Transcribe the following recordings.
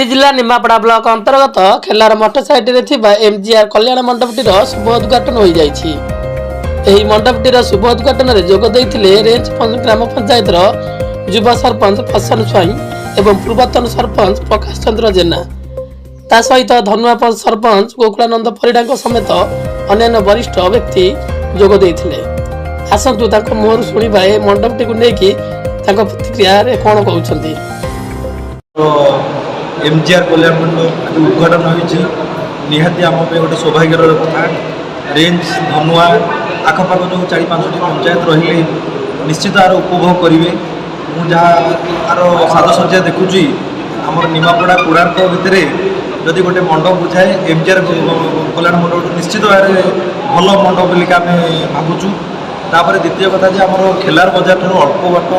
ପୁରୀ ଜିଲ୍ଲା ନିମାପଡ଼ା ବ୍ଲକ ଅନ୍ତର୍ଗତ ଖେଲାର ମଠ ସାଇଡରେ ଥିବା ଏମଜିଆର କଲ୍ୟାଣ ମଣ୍ଡପଟିର ଶୁଭ ଉଦ୍ଘାଟନ ହୋଇଯାଇଛି। ଏହି ମଣ୍ଡପଟିର ଶୁଭ ଉଦ୍ଘାଟନରେ ଯୋଗ ଦେଇଥିଲେ ରେଞ୍ଜ ଗ୍ରାମ ପଞ୍ଚାୟତର ଯୁବ ସରପଞ୍ଚ ପ୍ରସନ୍ନ ସ୍ୱାଇଁ ଏବଂ ପୂର୍ବତନ ସରପଞ୍ଚ ପ୍ରକାଶ ଚନ୍ଦ୍ର ଜେନା, ତା ସହିତ ଧନୁଆ ସରପଞ୍ଚ ଗୋକୁଳାନନ୍ଦ ପରିଡ଼ାଙ୍କ ସମେତ ଅନ୍ୟାନ୍ୟ ବରିଷ୍ଠ ବ୍ୟକ୍ତି ଯୋଗ ଦେଇଥିଲେ। ଆସନ୍ତୁ, ତାଙ୍କ ମୁହଁରୁ ଶୁଣିବା, ଏ ମଣ୍ଡପଟିକୁ ନେଇକି ତାଙ୍କ ପ୍ରତିକ୍ରିୟାରେ କ'ଣ କହୁଛନ୍ତି। ଏମ୍ଜିଆର୍ କଲ୍ୟାଣ ମଣ୍ଡପ ଆଜି ଉଦ୍ଘାଟନ ହୋଇଛି। ନିହାତି ଆମ ପାଇଁ ଗୋଟେ ସୌଭାଗ୍ୟର କଥା। ରେଞ୍ଜ, ଧନୁଆ, ଆଖପାଖ ଯେଉଁ ଚାରି ପାଞ୍ଚଟି ପଞ୍ଚାୟତ ରହିଲେ, ନିଶ୍ଚିତ ଆର ଉପଭୋଗ କରିବେ। ମୁଁ ଯାହା ଆର ସାଜସଜ୍ଜା ଦେଖୁଛି, ଆମର ନିମାପଡ଼ା କୋଣାର୍କ ଭିତରେ ଯଦି ଗୋଟେ ମଣ୍ଡପ ବୁଝାଏ, ଏମ୍ଜିଆର୍ କଲ୍ୟାଣ ମଣ୍ଡପଠୁ ନିଶ୍ଚିତ ଭାବରେ ଭଲ ମଣ୍ଡପ ବୋଲିକା ଆମେ ଭାବୁଛୁ। ତାପରେ ଦ୍ୱିତୀୟ କଥା ଯେ ଆମର ଖେଲାର ବଜାର ଠାରୁ ଅଳ୍ପ ବାଟ,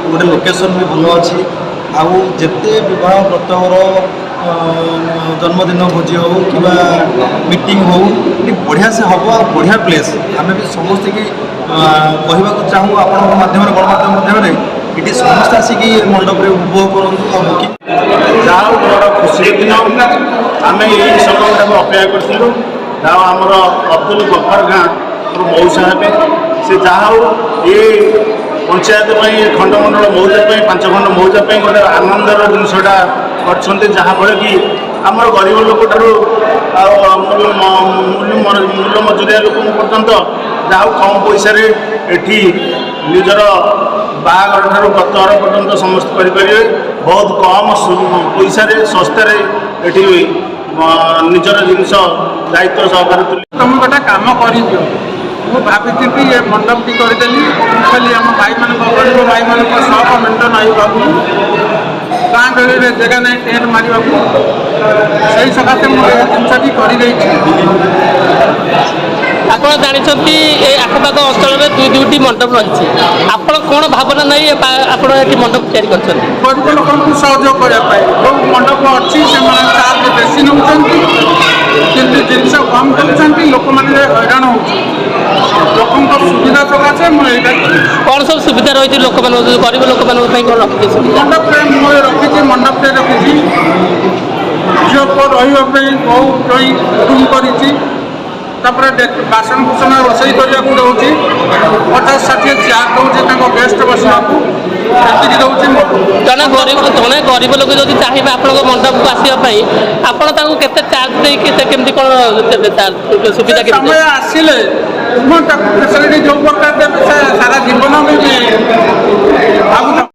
ଗୋଟେ ଲୋକେସନ୍ ବି ଭଲ ଅଛି। ଆଉ ଯେତେ ବିବାହ, ବ୍ରତଘର, ଜନ୍ମଦିନ ଭୋଜି ହେଉ କିମ୍ବା ମିଟିଂ ହେଉ, ଏଠି ବଢ଼ିଆ ସେ ହେବ ଆଉ ବଢ଼ିଆ ପ୍ଲେସ୍। ଆମେ ବି ସମସ୍ତଙ୍କୁ କହିବାକୁ ଚାହୁଁ ଆପଣଙ୍କ ମାଧ୍ୟମରେ, ଗଣମାଧ୍ୟମ ମାଧ୍ୟମରେ, ଏଠି ସମସ୍ତେ ଆସିକି ଏ ମଣ୍ଡପରେ ଉପଭୋଗ କରନ୍ତୁ ଆଉ ବୁକିଂ ଯାହା ହଉ, ବଡ଼ ଖୁସିର ଦିନ। ଆମେ ଏଇ ସମୟଟାକୁ ଅପେକ୍ଷା କରିଥିଲୁ। ଯାହା ହଉ, ଆମର ଅବ୍ଦୁଲ ଗଫାର ଖାଁ ମୋର ମଉସା ହେବେ। ସେ ଯାହା ହଉ, ଏ ପଞ୍ଚାୟତ ପାଇଁ, ଏ ଖଣ୍ଡମଣ୍ଡଳ ମୌଜା ପାଇଁ, ପାଞ୍ଚ ଖଣ୍ଡ ମୌଜା ପାଇଁ ଗୋଟେ ଆନନ୍ଦର ଜିନିଷଟା କରିଛନ୍ତି, ଯାହାଫଳରେ କି ଆମର ଗରିବ ଲୋକଠାରୁ ଆଉ ମୂଲ ମଜୁରିଆ ଲୋକଙ୍କ ପର୍ଯ୍ୟନ୍ତ ଯାହା ହଉ କମ୍ ପଇସାରେ ଏଠି ନିଜର ବାହାଘର ଠାରୁ ବ୍ରତଘର ପର୍ଯ୍ୟନ୍ତ ସମସ୍ତେ କରିପାରିବେ। ବହୁତ କମ୍ ପଇସାରେ, ଶସ୍ତାରେ ଏଠି ନିଜର ଜିନିଷ ଦାୟିତ୍ୱ ସହକାରେ ତୁଲି ତମେ ଗୋଟେ କାମ କରିଦିଅ। ମୁଁ ଭାବିଥିଲି ଏ ମଣ୍ଡପଟି କରିଦେଲି। ମୁଁ କହିଲି ଆମ ଭାଇମାନଙ୍କ, ଗରିବ ଭାଇମାନଙ୍କ ସକ ମେଣ୍ଟନ ହେବାକୁ, ଗାଁ ଗହଳିରେ ଜାଗା ନାହିଁ ଟେଣ୍ଟ ମାରିବାକୁ, ସେଇ ସକାଶେ ମୁଁ ଏ ଜିନିଷଟି କରିଦେଇଛି। ଆପଣ ଜାଣିଛନ୍ତି, ଏ ଆଖପାଖ ଅଞ୍ଚଳରେ ଦୁଇ ଦୁଇଟି ମଣ୍ଡପ ରହିଛି। ଆପଣ କ'ଣ ଭାବନା ନେଇ ଆପଣ ଏଠି ମଣ୍ଡପ ତିଆରି କରିଛନ୍ତି? ଗରିବ ଲୋକଙ୍କୁ ସହଯୋଗ କରିବା ପାଇଁ। ଯେଉଁ ମଣ୍ଡପ ଅଛି, ସେମାନେ ଚାର୍ଜ ବେଶୀ ନେଉଛନ୍ତି କିନ୍ତୁ ଜିନିଷ କମ୍ ଦେଉଛନ୍ତି। ଲୋକମାନେ ହଇରାଣ ହେଉଛନ୍ତି। ଲୋକଙ୍କ ସୁବିଧା ସକାଶେ ମୁଁ ଏଇଟା କରିଛି। କ'ଣ ସବୁ ସୁବିଧା ରହିଛି ଲୋକମାନଙ୍କ, ଗରିବ ଲୋକମାନଙ୍କ ପାଇଁ? କ'ଣ ରଖିଛି ସୁବିଧା? ମଣ୍ଡପରେ ମୁଁ ରଖିଛି, ମଣ୍ଡପରେ ରଖିଛି ଝିଅ ପୁଅ ରହିବା ପାଇଁ ବହୁ ଜଇଁ ରୁମ୍ କରିଛି। ତାପରେ ବାସନ କୁସନ ରୋଷେଇ କରିବାକୁ ଦେଉଛି। 50-60 ଚେୟାର ଦେଉଛି ତାଙ୍କ ଗେଷ୍ଟ ବସିବାକୁ। ଏତିକି ଦେଉଛି ମୁଁ। ଜଣେ ଗରିବ ଲୋକ ଯଦି ଚାହିଁବେ ଆପଣଙ୍କ ମଣ୍ଡପକୁ ଆସିବା ପାଇଁ, ଆପଣ ତାଙ୍କୁ କେତେ ଚାର୍ଜ ଦେଇକି, କେତେ କେମିତି କ'ଣ ଦେବେ ଚାର୍ଜ, ସୁବିଧା କେମିତି? ସମୟ ଆସିଲେ ମୁଁ ତାକୁ ଫେସିଲିଟି ଯେଉଁ ପ୍ରକାର ଦେବି, ସେ ସାରା ଜୀବନ ବି ଭାବୁଥିବ।